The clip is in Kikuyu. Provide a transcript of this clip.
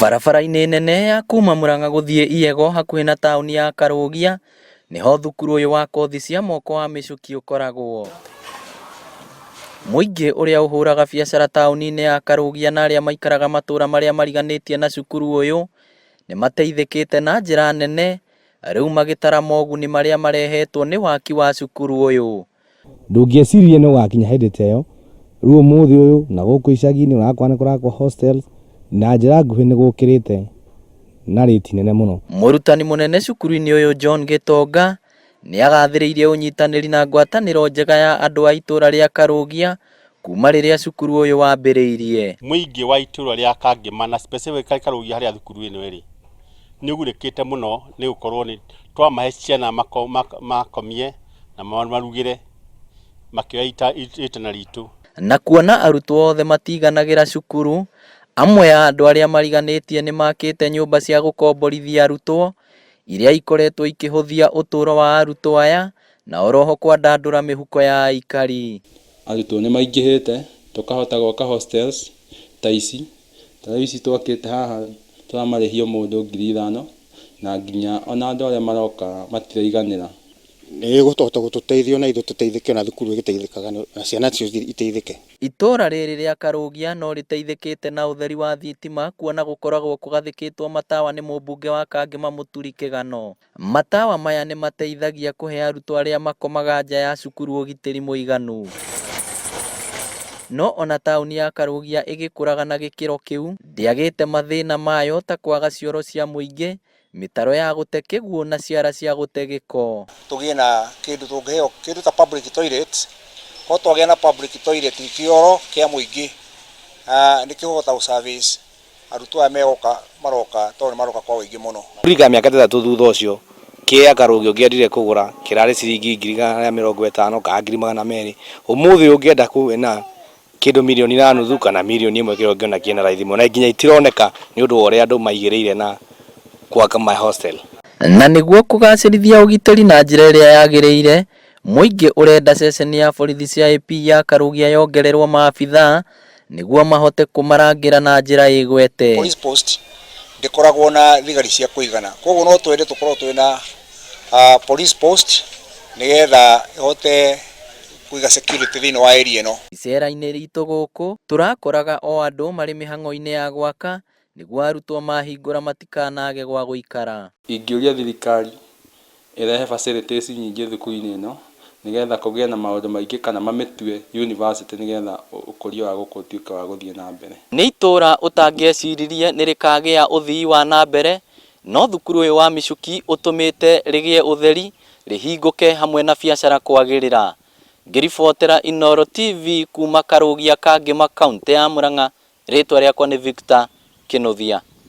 Barabara-inĩ nene ya kuma Murang'a gũthiĩ Iyego hakuhĩ na taũni ya Karũgia nĩho thukuru ũyũ wa kothi cia moko wa Mĩcuki ũkoragwo. Mũingĩ ũrĩa ũhũraga biacara taũni-inĩ ya Karũgia na arĩa maikaraga matũra marĩa mariganĩtie na cukuru ũyũ nĩ mateithĩkĩte na njĩra nene rĩu magĩtara moguni marĩa marehetwo nĩ waki wa cukuru ũyũ. Ndũngĩeciririe nĩ ũgakinya hĩndĩ ta ĩyo, rĩu ũmũthĩ ũyũ na gũkũ icagi-inĩ ũrakora nĩ kũrakwo hostels, na njĩra nguhĩ nĩ gũkĩrĩte na rĩti nene mũno. Mũrutani mũnene cukuru-inĩ ũyũ John Gĩtonga nĩ agathĩrĩirie ũnyitanĩri na ngwatanĩro njega ya andũ a itũra rĩa Karũgia kuma rĩrĩa cukuru ũyũ wambĩrĩirie. Mũingĩ wa itũra rĩa Kangema na specifically Karũgia harĩa thukuru ĩno ĩrĩ, nĩ ũgunĩkĩte mũno nĩ gũkorwo nĩ twamahe ciana makomie na marugĩre makĩoya itana ritũ. Na kuona arutwo othe matiganagĩra cukuru, amwe a andũ arĩa mariganĩtie nĩ makĩte nyũmba cia gũkomborithia arutwo, iria ikoretwo ikĩhũthia ũtũũro wa arutwo aya na oroho kwandandũra mĩhuko ya aikari. Arutwo nĩ maingĩhĩte tũkahota gwaka hostels ta ici, ta rĩu ici twakĩte haha tũramarĩhia o mũndũ 5,000 na nginya ona andũ arĩa maroka matiraiganĩra. Nĩ ĩgũhota gũtũteithia ona ithuĩ tũteithĩke ona thukuru ĩgĩteithĩkaga na ciana nacio iteithĩke. Itũũra rĩrĩ rĩa Karũgia no rĩteithĩkĩte na ũtheri wa thitima kuona gũkoragwo kũgathĩkĩtwo matawa nĩ mũmbunge wa Kangema Mũturi Kĩgano. Matawa maya nĩ mateithagia kũhe arutwo arĩa makomaga nja ya cukuru ũgitĩri mũiganu. No ona taũni ya Karũgia ĩgĩkũraga na gĩkĩro kĩu, ndĩagĩte mathĩna mayo ta kwaga cioro cia mũingĩ, mĩtaro ya gũte kĩguũ na ciara cia gũte gĩko. Tũgĩe na kĩndũ tũngĩheo kĩndũ ta public toilet, korwo twagĩa na public toilet kĩoro kĩa mũingĩ nĩ kĩhota gũ service arutwo aya megoka maroka tondũ nĩ maroka kwa ũingĩ mũno. Kũringana mĩaka 6 thutha ũcio, kĩa Karũgio ũngĩendire kũgũra kĩrarĩ ciringi 150,000 kana 200,000. Ũmũthĩ ũngĩenda kũwĩna kĩndũ 1.5 million kana 1 million kĩrĩa ũngĩona kĩna raithi mũno, na nginya itironeka nĩ ũndũ wa ũrĩa andũ maigĩrĩire na gwaka ma hostel. Na nĩguo kũgacĩrithia ũgitĩri na njĩra ĩrĩa yagĩrĩire, mũingĩ ũrenda ceceni ya borithi cia AP ya Karũgia yongererwo maabithaa nĩguo mahote kũmarangĩra na njĩra ĩgwete. Police post ndĩkoragwo na thigari cia kũigana, koguo no twende tũkorwo twĩna police post nĩgetha ĩhote kũiga security thĩinĩ wa area ĩno. Icera-inĩ ritũ gũkũ tũrakoraga o andũ marĩ mĩhang'o-inĩ ya gwaka nĩguo arutwo mahingũra matikanage gwa gũikara. Ingĩũria thirikari ĩrehe facilities nyingĩ thukuru-inĩ ĩno nĩgetha kũgĩe na maũndũ maingĩ kana mamĩtue university nĩgetha ũkũria wa gũkũ ũtuĩke wa gũthiĩ na mbere. Nĩ itũũra ũtangĩeciririe nĩ rĩkagĩa ũthii wa na mbere, no thukuru ũyũ wa Mĩcuki ũtũmĩte rĩgĩe ũtheri, rĩhingũke hamwe na biacara kwagĩrĩra. Ngĩribotera Inooro TV kuma Karũgia Kangema, kaũntĩ ya Murang'a, rĩtwa rĩakwa nĩ Victor Kĩnuthia.